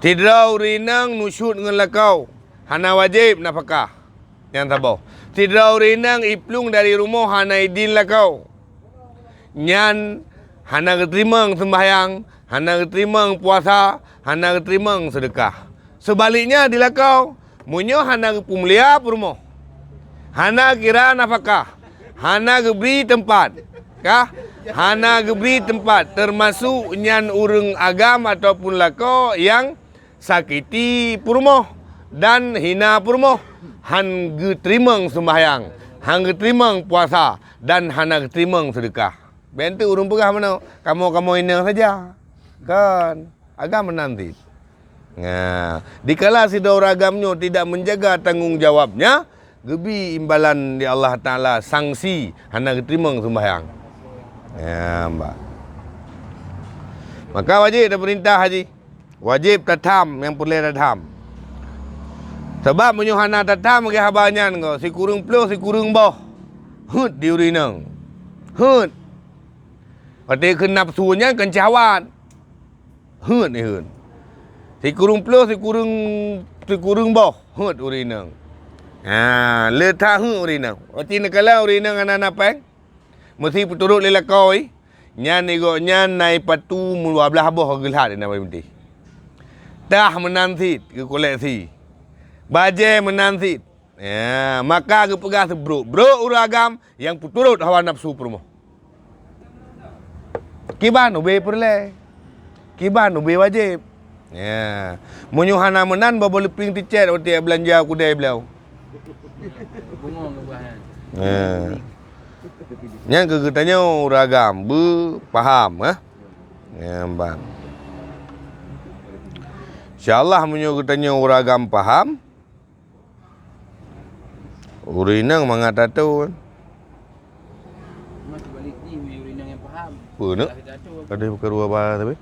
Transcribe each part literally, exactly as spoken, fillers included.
Sidroe ureuëng inong nusyuet ngon lakoe, hana wajéb nafakah. Nyang saboh. Sidroe ureuëng inong iplueng dari rumoh hana idin lakoe. Nyan hana geuteurimong seumbahyang, hana geuteurimong puasa, hana geuteurimong seudeukah. Seubaliknya di lakoe, meunyoe hana geupeumulia peurumoh, hana kira nafakah, hana geubri teumpat, kah? Hana geubri teumpat, teumasuk nyan ureuëng agam ataupun lakoe nyang sakiti peurumoh dan hina peurumoh, han geuteurimong seumbahyang, han geuteurimong puasa, dan hana geuteurimong seudeukah. Bék teuk ureuëng peugah meunoe, "Kamoe-kamoe inong saja." Kan? Agam meunan cit. Nah, dikala sidroe ureuëng agam nyoe tidak menjaga tanggung jawabnya, geubi imbalan di Allah Taala, sanksi, hana geuteurimong seumbahyang. Ya, bah. Maka wajéb tapeurintah haji. Wajéb tatham nyang peureulée tatham. Sabab meunyoe hana tatham lagée haba nyan, sikureueng ploh sikureueng boh, heuet di ureuëng inong. Heuet. Watée keu nafsu nyan kon syahwat. Heuet, heuet. Sikureueng ploh sikureueng, sikureueng boh, heuet ureuëng inong. Ha, le that heuet ureuëng inong. Watée neukalon ureuëng inong hana na péng, meusti peuturot lé lakoe, nyan di gobnyan na ipatu meudua blaih boh geulhat di na bak bintéh. Tah meunan cit geukoleksi. Bajée meunan cit. Ya, maka geupeugah seubrok-brok ureuëng agam nyang peuturot hawa nafsu peurumoh. Kiban ubé peureulée. Kiban ubé wajéb. Ya. Meunyoe hana meunan, boh-boh leuping ticet watée beulanja u keudée bloe. Ya. Nyan keuh geutanyoe ureuëng agam beupaham, eh? Ya, ban. Insya Allah meunyoe geutanyoe ureuëng agam paham, ureuëng inong mangat tato kan. Cuma teubalik jih, ureuëng inong nyang paham. Peue nak? Ada bukan dua bah tapi.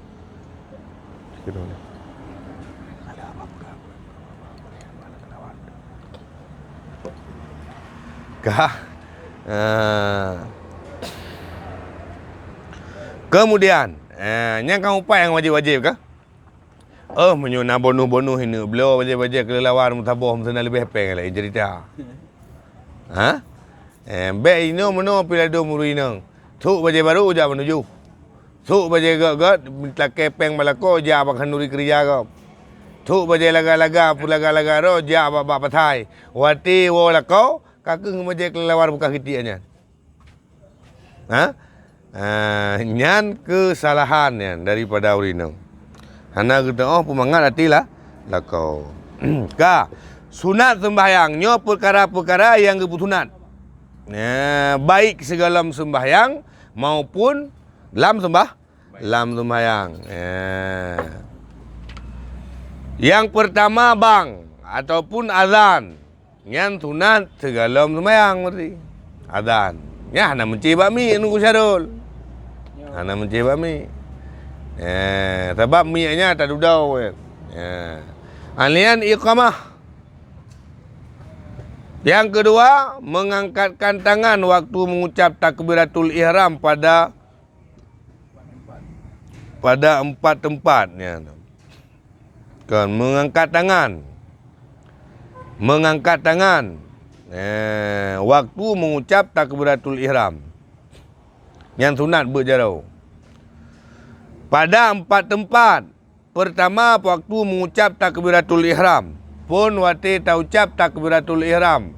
Kah? Ah. Kemudian, eh, nyang ka upat nyang wajéb-wajéb kah? Oh, meunyoe na bonus-bonus ineuk bloe bajée-bajée keulawan meusaboh meuseuna leubeh péng laén cerita. Ha? Eh, bék inoe meunoe pih ladôm ureuëng inong. Sôk bajée barô jak meunujoh. Sôk bajée gét-gét lakée péng bak lakoe jak bak khanduri keurija gob. Sôk bajée laga-laga peulaga-laga droe jak bak, bak pasai. Watée woe lakoe ka keuh bajée keulawan beukah geutik nyan. Ha? Ah, nyan keusalahan nyan daripada ureuëng inong. Hana geuteuôh peumangat até la-, lakoe. Ka, sunat seumbahyang nyoe peukara-peukara nyang geupeusunat. Ya, baik sigohlom seumbahyang maupun lam seumbah-, lam seumbahyang. Ya. Nyang peurtama bang ataupun azan. Nyan sunat sigohlom seumayang berarti. Azan. Nyan hana meucé bak miek Teungku Syahrul. Hana meucé bak miek. Eh, sabab miek nyan tadudoe. Ya. Alian iqamah. Yang kedua, mengangkatkan tangan waktu mengucap takbiratul ihram pada pada empat tempat, ya. Kan, mengangkat tangan. Mengangkat tangan. Eh, waktu mengucap takbiratul ihram. Nyan sunat beuet jaroe. Pada empat tempat. Pertama, waktu mengucap takbiratul ihram. Phon watée taucap takbiratul ihram,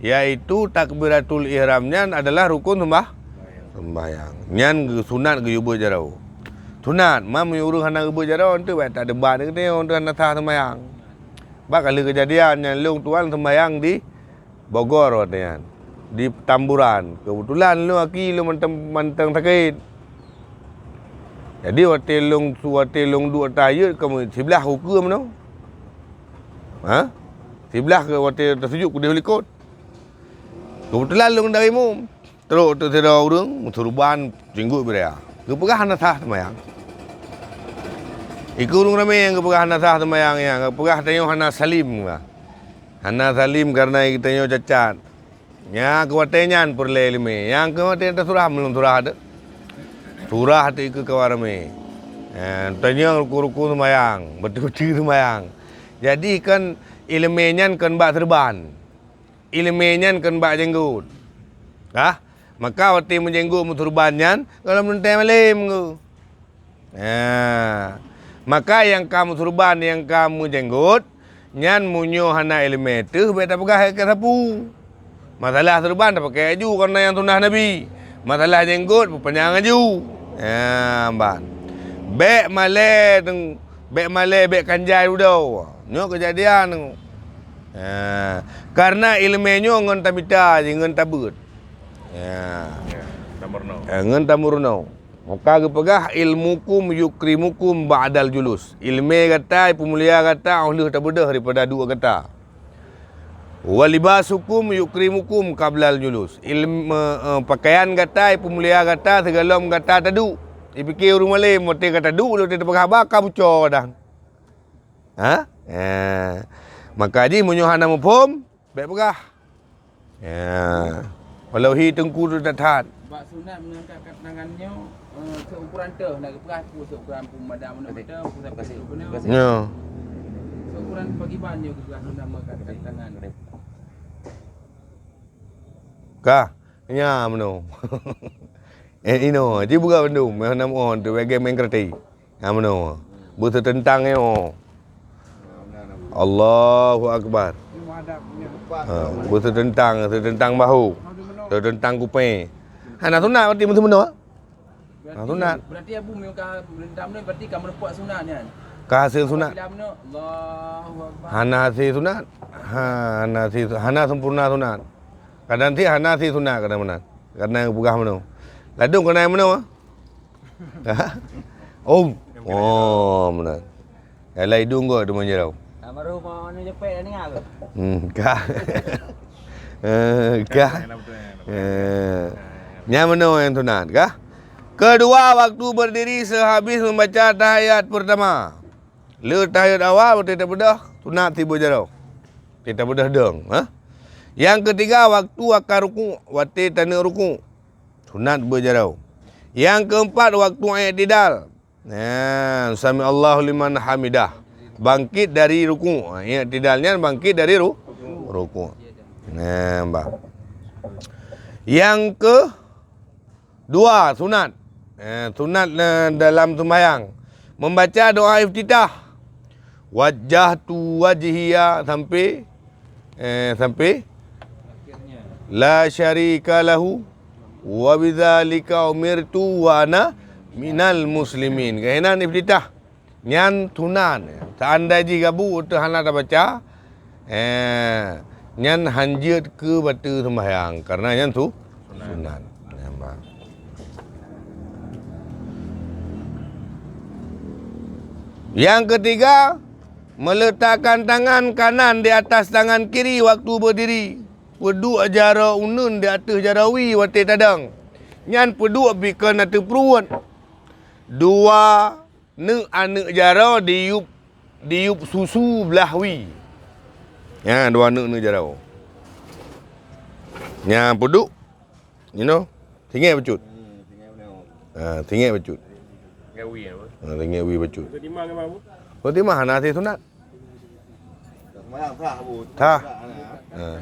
yaitu takbiratul ihram nyan adalah rukun seumbah-, sembahyang. Nyan geu-, sunat geuyue beuet jaroe. Sunat, ma meunyoe ureuëng hana geubeuet jaroe, enteuk bak tadebat geutanyoe, enteuk hana sah sembahyang. Bak ka lheueh keujadian nyan, lôn tuan sembahyang di Bogor watée nyan, di Petamburan. Keubeutulan lôn aki lôn mantong, mantong sakét. Jadi watée lôn su-, watée lôn duek ateueh ayeuet, kamoe siblah ukeue meunoe. Ha? Siblah keu watée tasujut keudeh u likot. Keubeutulan lôn dari mum. Trok teuk sidroe ureuëng meusurban jinggot bidaya. Geupeugah hana sah seumayang. Ikeu ureuëng ramé nyang geupeugah hana sah seumayang nyan, geupeugah tanyoe hana salim, geupeugah. Hana salim kareuna geutanyoe cacat. Nya keu watée nyan peureulée iéleumé. Nyang keu watée tasurah meulôn surah teuk. Surah teuk ikeu kawan ramé. Eh, tanyong ruku-ruku seumayang, beuteuti seumayang. Jadi kan ileumé nyan kon bak seureuban. Ileumé nyan kon bak jenggot. Kah? Maka watée meujenggot meuseureuban nyan, gohlom teuntée malém ngon. Nah, maka nyang ka meuseureuban, nyang ka meujenggot, nyan meunyoe hana ileumé teuh, bék tapeugah ka sapeue. Masalah seureuban tapakai aju kareuna nyang sunnah Nabi. Masalah jenggot peupanyang aju. Nah, ban. Bék malée teuh, bék malée, bék kanjai dudoe. Nyoe keujadian. Nah, kareuna ileumé nyoe ngon tamita jih, ngon tabeuet. Ya. Ya, tamurno. Eh, ngon tamurno. Maka geupeugah, "Ilmukum yukrimukum ba'dal julus." Ileumé gata ipeumulia gata óh lheueh tabeudôh daripada duek gata. "Wa libasukum yukrimukum qablal julus." Ilm-, eh, eh, pakaian gata ipeumulia gata sigohlom gata taduek. Ipike ureuëng malém, watée gata duek, lé watée tapeugah haba ka buco dah. Ha? Eh. Maka jih meunyoe hana muphom, bék peugah. Ya. Walau hi teungku tu that-that. Bak sunat meungangkat tangan nyoe, eh, seukuran teuh, nak geupeugah peue seukuran peue, madam aneuk mata, peue sampai seukuran. Ya. Seukuran pakriban nyoe geupeugah sunat meungangkat tangan. Kah? Nya meunoe. Eh, inoe, ji buka bandum, meuh nam on tu, bagi main kereti. Ha, meunoe. Beuseuteuntang nyoe. Allahu Akbar. Ha, beuseuteuntang, seuteuntang bahu. Seuteuntang kupée. Hana sunat berarti meuseumeunoe? Ha, sunat. Berarti Abu meunyoe ka meurintah meunoe, berarti ka meureumpok sunat nyan. Ka hasé sunat. Bila meunoe, Allahu Akbar. Hana hasé sunat. Ha, hana hasé su-, hana sempurna sunat. Kadang cit hana hasé sunat kadang meunan. Kadang peugah meunoe. Ladôm keunan meunoe. Om. Oh, meunan. Dalam idong gok teuma jaroe. Almarhum Anu Japek dah dengar ke? Hmm, kah. Eh, kah. Eh, nyan meunoe nyang sunat kah? Kedua, waktu berdiri sehabis membaca tahiyat pertama. Le tahiyat awal, watée tabeudôh, sunat siboh jaroe. Watée tabeudôh dong, ha? Nyang ketiga, waktu akan rukuk, watée taneuk rukuk. Sunat beujaroe. Nyang keempat, waktu i'tidal. Nah, sami Allahu liman hamidah. Bangkit dari rukuk. I'tidal nyan bangkit dari ru-, rukuk. Nah, bah. Nyang kedua, sunat. Eh, sunat, eh, dalam sembahyang. Membaca doa iftitah. Wajjahtu wajhiya sampai, eh, sampai la syarika lahu wa bidzalika umirtu wa ana minal muslimin. Keuheunaan iftitah. Nyan sunat. Seandai jih gabu teuh hana tabaca, eh, nyan hanjeuet keu bateue seumbahyang, karena nyan su-, sunat. Nyan, bah. Yang ketiga, meletakkan tangan kanan di atas tangan kiri waktu berdiri. Peuduek jaroe uneuen di ateueh jaroe wie watée tadong. Nyan peuduek pih kon ateueh pruet. Dua neuk aneuk jaroe diyueb, diyueb susu blah wie. Nyan dua neuk, neuk jaroe. Nyan peuduek. You know? Singét bacut. Ha, singét bacut. Ha, singét wie bacut. Fatimah hana hasé sunat. Sah. Ha.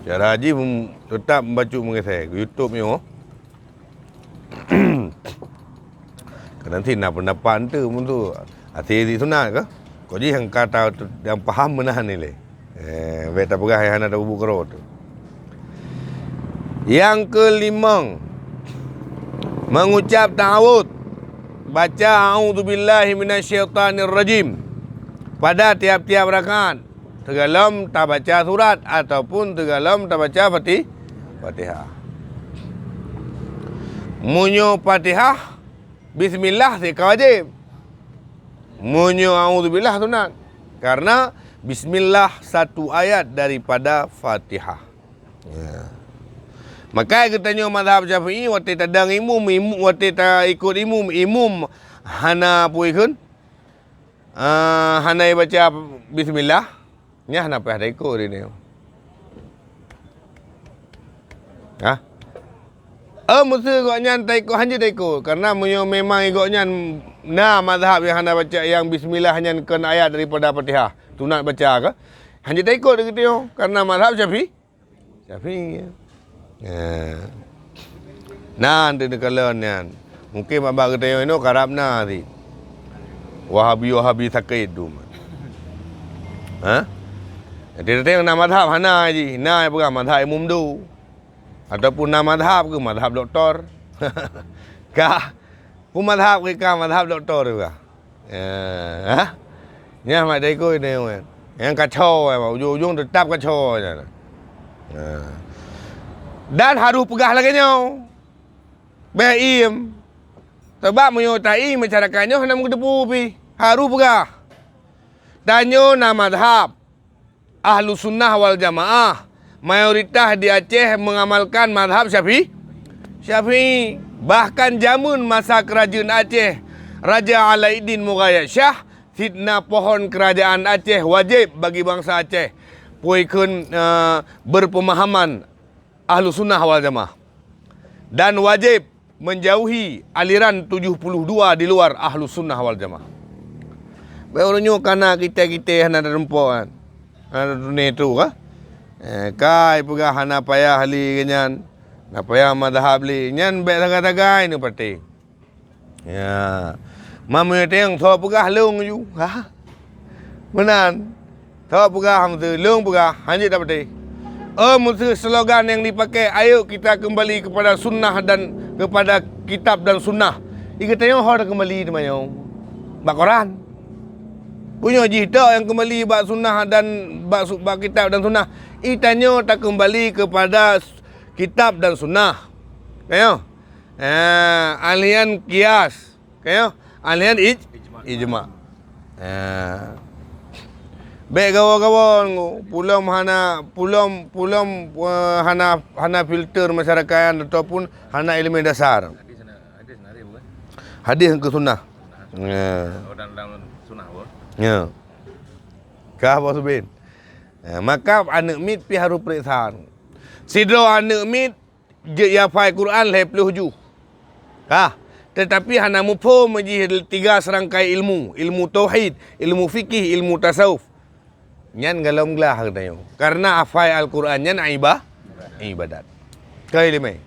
Cara haji mem-, tetap membacut meugeusé. YouTube nyoe. Kadang cit na pendapat enteuk meuntu hasé sunat kah? Kok jih nyang ka ta-, nyang paham meunan ilée. Eh, bék tapeugah nyang hana tapubuet keurot. Yang kelimong, mengucap ta'awudz. Baca a'udzubillahi minasyaitonirrajim pada tiap-tiap rakaat. Teugalom tabaca surat ataupun teugalom tabaca Fati-, Fatihah. Meunyoe Fatihah, bismillah sika wajéb. Meunyoe auzubillah sunat. Karena bismillah satu ayat daripada Fatihah. Ya. Maka geutanyoe mazhab Syafi'i, watée tadong imum, imu-, watée taikot imum, imum hana peue kheun? Ah, hana baca bismillah, nyan hana payah taikot di nyoe. Ha? Eh, meuseu gobnyan taikot, hanjeuet taikot. Karena meunyoe memang gobnyan na mazhab nyang hana baca, nyang bismillah nyan kon ayat daripada Fatihah, sunat baca ka, hanjeuet taikot geutanyoe. Karena mazhab Syafi'i. Syafi'i. Ya. Nah, nanti dikalon nyan. Mungkin bak geutanyoe inoe karab na cit. Wahabi-wahabi sakét tu. Ha? Jadi, na mazhab hana jih. Na peugah mazhab Imam Du. Ataupun na mazhab ke mazhab doktor. Kah? Peue mazhab ke kah mazhab doktor juga? Ya, ha? Nyan mak daiko ini, kan. Nyang kacau, eh, ujung-ujung tetap kacau nyan. Ya. Dan harus peugah lagée nyoe. Bék iem. Sebab meunyoe taiem, masyarakat nyoe hana meuteupeue pih. Harus peugah. Tanyoe na mazhab. Ahlu Sunnah wal Jamaah, mayoritas di Aceh mengamalkan mazhab Syafi-, Syafi'i. Bahkan jameun masa keurajeuen Aceh, Raja Alaiddin Mughayat Syah, sidna pohon kerajaan Aceh wajéb bagi bansa Aceh pue kheun, eh, berpemahaman Ahlu Sunnah wal Jamaah. Dan wajéb menjauhi aliran tujuh puluh dua di luar Ahlu Sunnah wal Jamaah. Bék ureuëng nyoe kana kitai-kitai hana teurumpok kan. Hana tuné tu ka. Eh, kai peugah hana payah li nyan. Hana payah mazhab li. Nyan bék sagai-sagai neupatéh. Ya. Meunyoe teueng soe peugah lông ju. Ha? Meunan. Soe peugah meuseu lông peugah, hanjeuet tapatéh. Oh, meuseu slogan nyang dipakai, "Ayo kita kembali kepada sunnah dan kepada kitab dan sunnah." Geutanyoe ho takeumbali teuma nyoe. Bak Quran. Punyoe jih tok nyang keumbali bak sunnah dan bak su-, bak kitab dan sunnah. Geutanyoe takeumbali kepada s-, kitab dan sunnah. Tanyoe. Eh, ahlian kias. Kaya, ahlian ij-, ijma. Eh. Bék gawa-gawa ngu, pulom hana, pulom, pulom, eh, hana, hana filter masyarakat ataupun hana ilmu dasar. Hadis na, hadis na, hadis bukan? Hadis ke sunnah. Sunnah. Ya. Oh, dan dalam sunnah apa? Ya. Kah, Bos Bin? Eh, maka aneuk miet pi harus periksa. Sidroe aneuk miet jeuet hafai Quran lhée ploh juh. Kah, tetapi hana muphom jih tiga serangkai ilmu, ilmu tauhid, ilmu fikih, ilmu tasawuf. Nyan golom glah geutanyoe. Karena hafai Al-Quran nyan iba-, ibadat. Keu ileumé.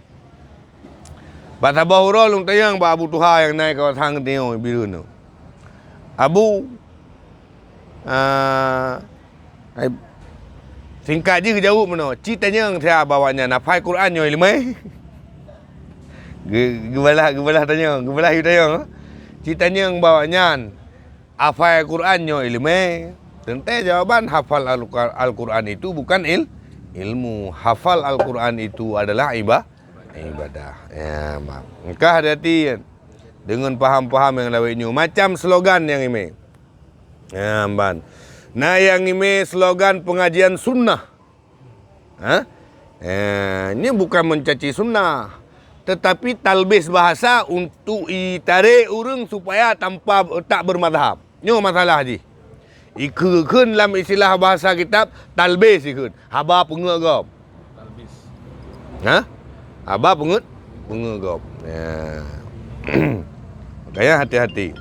Bak saboh uroe lôn tanyong bak Abu Tuha nyang na i kawasan geutanyoe Bireuen nyoe. Abu, ah, ai, singkat jih geujaweueb meunoe, "Ci tanyong siat bak awaknyan, hafai Quran nyoe ileumé?" Geu-, geubalah, geubalah tanyong, geubalah yue tanyong. "Ci tanyong bak awaknyan, hafai Quran nyoe ileumé?" Teuntée jawaban, hafal Al-, Al-Quran itu bukan il-, ilmu. Hafal Al-Quran itu adalah iba-, ibadah. Ya, mak. Maka hati-hati deungon paham-paham nyang lawét nyoe. Macam slogan nyang imé. Ya, ban. Na nyang imé slogan pengajian sunnah. Ha? Eh, ini bukan mencaci sunnah, tetapi talbis bahasa untuk itarek ureuëng supaya tanpa tak bermazhab. Nyoe masalah jih. Ikheun lam istilah bahasa kitab, talbis ikheun. Haba peungeuet gob. Talbis. Ha? Haba peungeuet, peungeuet gob. Ya. Makanya hati-hati.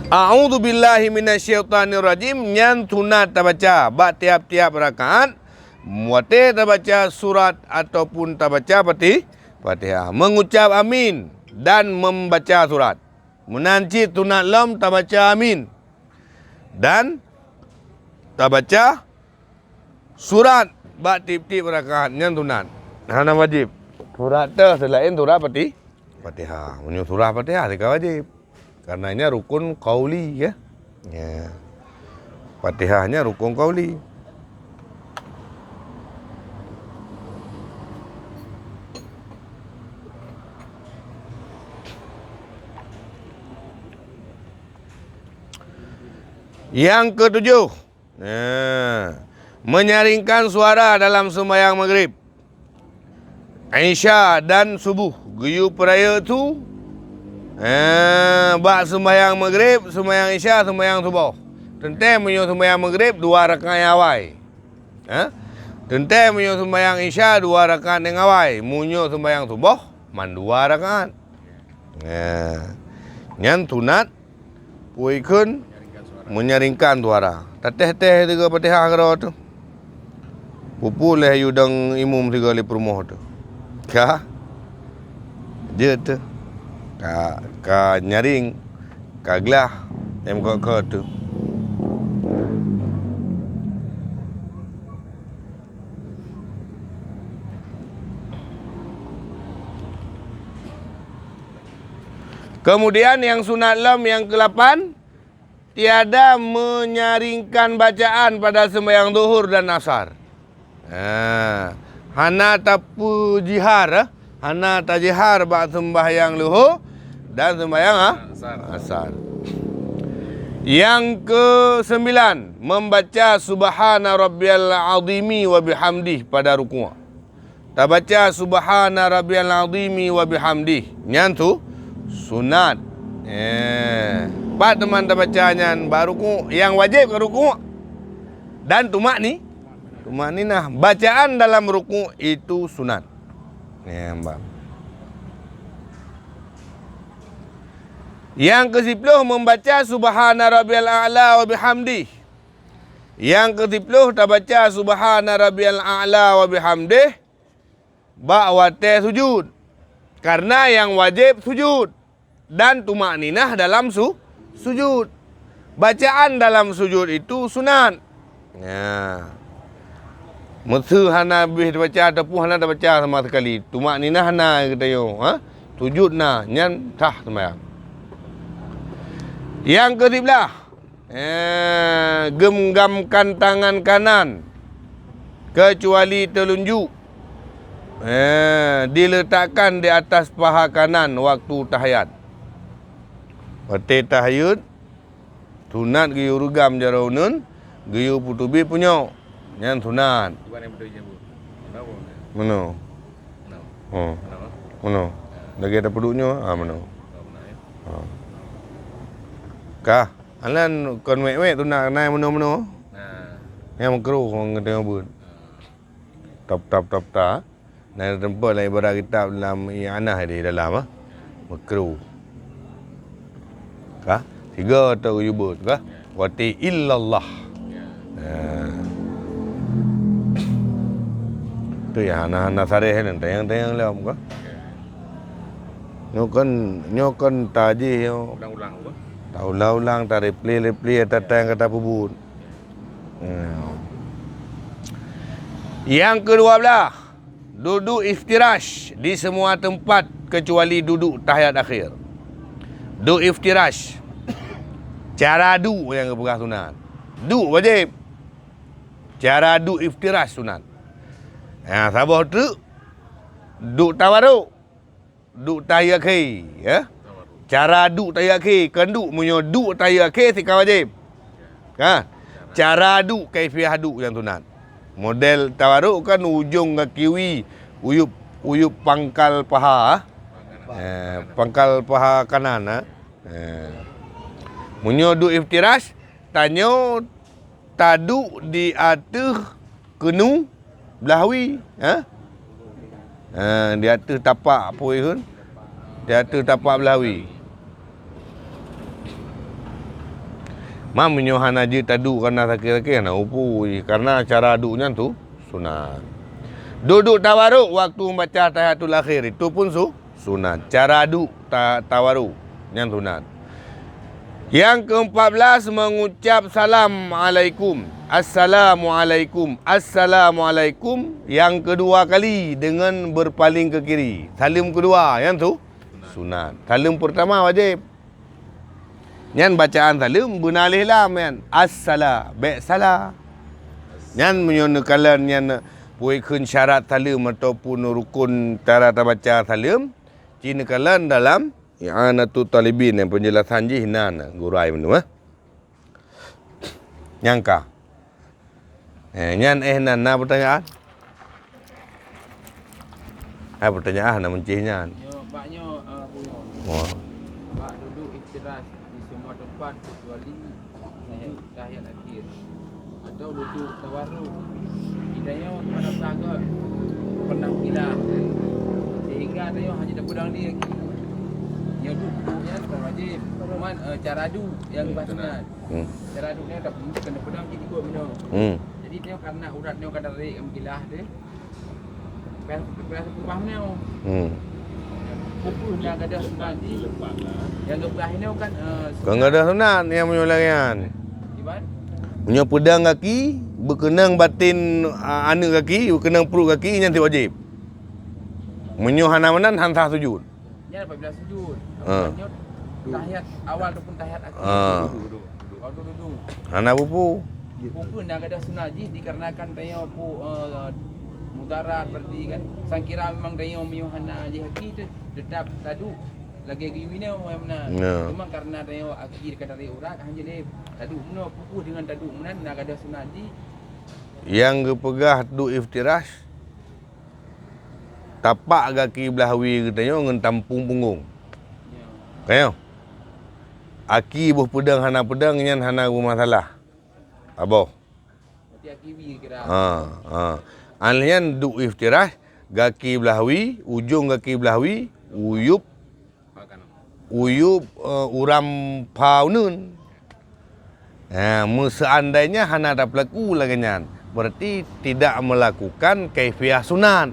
A'udzubillahi minasyaitonirrajim nyan sunat tabaca bak tiap-tiap rakaat, watée tabaca surat ataupun tabaca Fati-, Fatihah, mengucap amin dan membaca surat. Meunan cit sunat lom tabaca amin dan tabaca surat bak tiep-tiep rakaat, nyan sunat. Hana wajéb. Surat teuh seulaén surat Fati-, Fatihah. Meunyoe surat Fatihah teuka wajéb. Karena nyan rukun qauli, ya. Ya. Fatihah nyan rukun qauli. Yang ketujuh, nah, menyaringkan suara dalam sembahyang maghrib, isya dan subuh. Geuyue peurayeuk su, eh, bak sembahyang maghrib, sembahyang isya, sembahyang suboh. Teuntée meunyoe sembahyang maghrib dua rakaat awai. Eh? Teuntée meunyoe seumbahyang Isya dua rakaat nyang awai, meunyoe seumbahyang suboh mandua rakaat. Nah, nyan sunat, peue kheun, menyaringkan suara. Tatéh-téh sigoe Fatihah keudroe teuh. Peue-peue lheuh yue dong imum sigoe lé peurumoh teuh. Ka? Jeuet teuh. Ka, ka nyaring, ka glah, nyang meukeue-keue teuh. Kemudian nyang sunat lom nyang keulapan, tiada menyaringkan bacaan pada sembahyang zuhur dan asar. Ha, hana tapeujihar, eh, hana tajihar bak sembahyang luhur dan sembahyang, ha? Asar. Asar. Yang kesembilan, membaca subhana rabbiyal azimi wa bihamdih pada rukuk. Tabaca subhana rabbiyal azimi wa bihamdih. Nyan tu sunat. Eh, pat teuma tabaca nyan bak rukuk, nyang wajéb ka rukuk dan tumakni-, tumakninah. Bacaan dalam rukuk itu sunat. Eh, nampak. Nyang keusiploh membaca subhana rabbiyal a'la wa bihamdih. Nyang keusiploh tabaca subhana rabbiyal a'la wa bihamdih bak watée sujud. Karena nyang wajéb sujud dan tumakninah dalam su-, sujud. Bacaan dalam sujud itu sunat. Nah. Meuseu hana bih tabaca ataupun hana tabaca sama sekali, tumakninah hana geutanyoe, ha? Sujud na, nyan sah sembahyang. Nyang keusiblaih, eh, genggamkan tangan kanan kecuali telunjuk, eh, diletakkan di atas paha kanan waktu tahiyat. Watée tahiyat, sunat geuyue reugam jaroe uneuen, geuyue peuteubiet punyok. Nyan sunat. Meunoe. Oh. Meunoe. Lagée tapeuduek nyoe, ah, meunoe. Ah. Ka, alan kon wék-wék tu na, na meunoe-meunoe. Nyang makruh ngon teuh beuet. Tap, tap, tap, tap. Na teumpat lam ibarat kitab lam I'anah di dalam, ah. Makruh. Ka? Tiga atau jubut, ka? Wati illallah. Ha. Tu ya, hana, hana sareh ni, tayang-tayang lom, ka? Nyoe kan, nyoe kan tajih, nyoe. Ulang-ulang, apa? Taulang-ulang, tareplay-replay, tatang kata peubuet. Hmm. Yang kedua belah, duduk iftirash di semua tempat kecuali duduk tahiyat akhir. Duduk iftirash. Cara duduk nyang geupeugah sunat. Duduk wajéb. Cara duduk iftirash sunat. Ha, saboh treuk duduk tawaruk. Duek tahiyat akhé, ya. Cara duek tahiyat akhé, kon duek, meunyoe duek tahiyat akhé sika wajéb. Ha? Cara duek, kaifiah duek nyang sunat. Model tawaruk kan ujong gaki wie, uyueb, uyueb pangkal paha. Eh, pangkal paha kanan, ha. Eh. Meunyoe duek iftirash, tanyoe taduek di ateueh keuneuk blah wie, ha? Ha, di ateueh tapak peue kheun? Di ateueh tapak blah wie. Ma meunyoe hana jeuet taduek kareuna sakét-sakét, hana peue, kareuna cara duek nyan tu sunat. Duek-duek tawaruk waktu membaca tahiyatul akhir, itu pun su-, sunat. Cara duek ta-, tawaruk nyan sunat. Yang keempat belas, mengucap salam alaikum. Assalamualaikum. Assalamualaikum. Yang kedua kali dengan berpaling ke kiri. Saleuem kedua, nyan tu sunat. Saleuem pertama wajéb. Nyan bacaan saleuem beuna alif lam nyan. As-sala, bék salah. Nyan meunyoe neukalon nyan peue kheun syarat saleuem ataupun rukun cara tabaca saleuem, ci neukalon dalam I'anatut Talibin, nyang penjelasan jih nan, gurèe meunyoe, eh. Nyang ka. Eh, nyan, eh, na, na pertanyaan? Hai pertanyaan na meuncih nyan. Nyoe, bak nyoe, eh, Buya. Oh. Bak duduk iftirash di semua tempat kecuali sujud tahiyat akhir. Atau duduk tawaruk di Tanyoe hana peugah pernah kilah. Sehingga tanyoe hanya tapeudong di aki. Nyoe tu hukum nyan bukan wajib. Cuman, eh, cara adu yang leubeh sunat. Hmm. Cara adu nyoe tak perlu kena peudong cit ikot meunoe. Hmm. Jadi tanyoe karena urat nyoe ka tarék meukilah tu. Payah, payah peubah meunoe. Hmm. Peue na gadôh sunat di, nyang geupeugah inoe kan, eh, Kon gadôh sunat nyang meunyoe lagèe nyan. Kiban? Meunyoe peudong gaki, beukeunong batin, ah, aneuk gaki, beukeunong pruet gaki, nyan cit wajéb. Meunyoe hana meunan, han sah sujud. Nyan apabila sujud. Ha. Nyoe tahiyat awal ataupun tahiyat akhir. Ha. Waktu dudu. Hana peue-peue. Peue-peue na gadôh sunat jih dikarenakan tanyoe peue, eh, mudarat berarti kan. Sangkira memang tanyoe meunyoe hana jih aki tu tetap taduek lagèe geuyue inoe meunan. Ya. Cuma karena tanyoe aki ka tarék urat, hana jeuet lé taduek meunoe, peue-peue deungon taduek meunan na gadôh sunat jih. Nyang geupeugah duek iftirash, tapak gaki blah wie geutanyoe ngon tampung punggong. Ya. Ka nyoe. Aki boh peudong hana peudong nyan hana beumasalah. Saboh. Berarti aki wie kira. Ha, ha. An lheueh nyan duek iftirash, gaki blah wie, ujong gaki blah wie, uyup, uyup, eh, uram pha uneun. Ha, meuseuandainya hana tapeulaku lagèe nyan, berarti tidak melakukan kaifiah sunat.